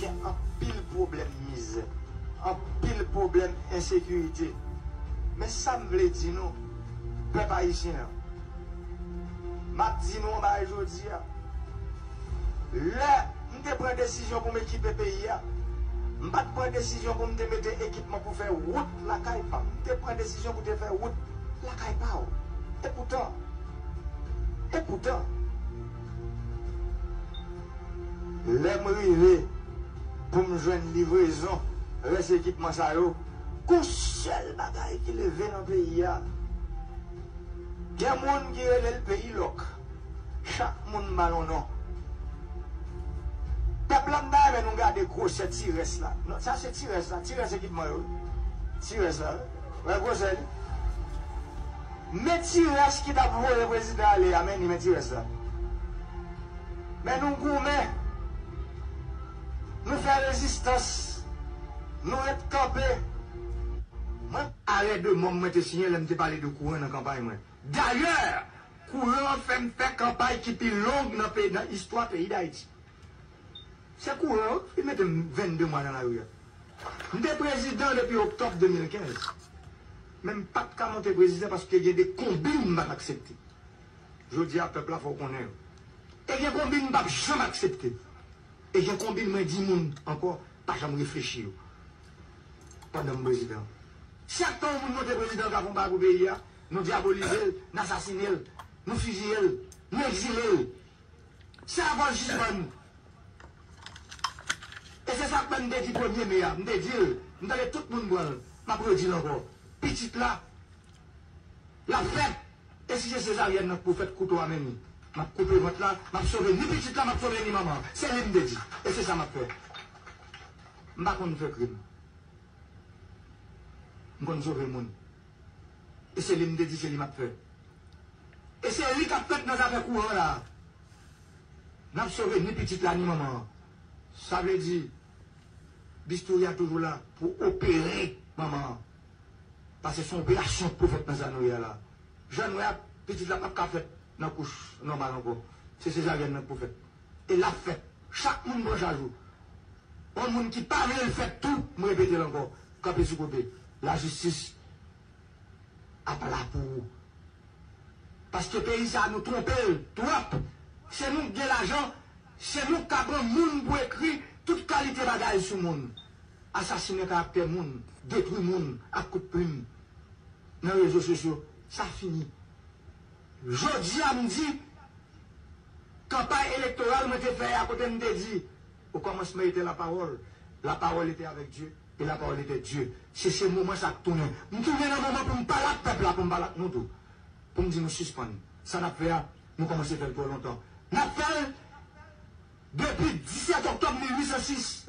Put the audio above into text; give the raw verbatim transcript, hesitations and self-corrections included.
Anpil pwoblèm mizè, anpil pwoblèm ensekirite. Men sa m vle di nou, pèp ayisyen an, m ap di nou yon bagay jodi a. Lè m te pran desizyon pou m ekipe peyi a, m pa t pran desizyon pou m te mete ekipman pou fè wout lakay pa m. M te pran desizyon pou te fè wout lakay pa w. Epoutan, epoutan, lè m rive pou m jwenn livrezon rès ekipman sa yo, gon sèl bagay ki leve nan peyi a. Gen moun ki rele l peyi lòk. Chak moun ba l yon non. Pèp la, m ta renmen nou gade gwosè ti rès la. Non, sa se ti rès la, ti rès ekipman yo. Ti rès la, wi. Wè gwosè li. Men ti rès ki t ap voye prezidan ale a, men li, men ti rès la. Men nou goumen. Nou fè rezistans. Nou ret kanpe. Mwen, arè de mò mwen te siyen lè m te pale de kouran nan kanpay mwen. Dayè, kouran an fè m fè kanpay ki pi long nan peyi, nan istwa peyi Dayiti. Se kouran an wi ki mete m vennde mwa nan lari a. M te prezidan depi oktòb de mil kenz. Men m pa t ka monte prezidan paske gen de konbin m pa t aksepte. Jodi a, pèp la fò w konnen yo. E gen konbin m p ap janm aksepte. E gen konbin mwen di moun ankò, pa janm reflechi yo. Pandan m prezidan. Chak tan yon moun monte prezidan ka fè yon bagay pou peyi a, nou dyabolize l, n asasinen l, nou fiziye l, nou egzile l. Se avòl jisman nou. E se sa k fè m te di premye me a, m te di l, m tande tout moun pran l, m ap redi l ankò. Pitit la, l ap fèt. E si se sezaryèn nan k pou fèt, kouto a men li. M ap koupe vant la, m ap sove ni pitit la, m ap sove ni manman an. Se li m te di. E se sa m ap fè. M pa konn fè krim. M konn sove moun. E se li m te di, se li m ap fè. E se li k ap fèt nan zafè kouran la. N ap sove ni pitit la, ni manman an. Sa vle di, bistouri a toujou la pou opere manman an. Paske se yon operasyon k pou fèt nan sa nou ye a la. Jan nou wè a, pitit la p ap ka fèt nan kouch nòmal ankò. Se sezaryèn nan k pou fèt. E l ap fèt. Chak moun pran chaj ou. Yon moun ki pa vle l fèt tou, m repete l ankò, kanpe sou kote. Lajistis ap la pou ou. Paske peyi sa a, nou twonpe l twòp. Se nou k gen lajan, se nou k ka pran moun pou ekri tout kalite bagay sou moun. Asasinen karaktè moun, detwi moun ak kout plim nan rezo sosyo, sa fini. Jodi a, m di, kanpay elektoral mwen te fè a, kote m te di, au commencement était la parole, la parole était avec Dieu, et la parole était Dieu. Se, se moman sa k tounen. M tounen nan moman pou m pale ak pèp la, pou m pale ak nou tou. Pou m di nou sispann. Sa n ap fè a, nou kòmanse fè l twò lontan. N ap fè l depi disèt oktòb mil uit san sis.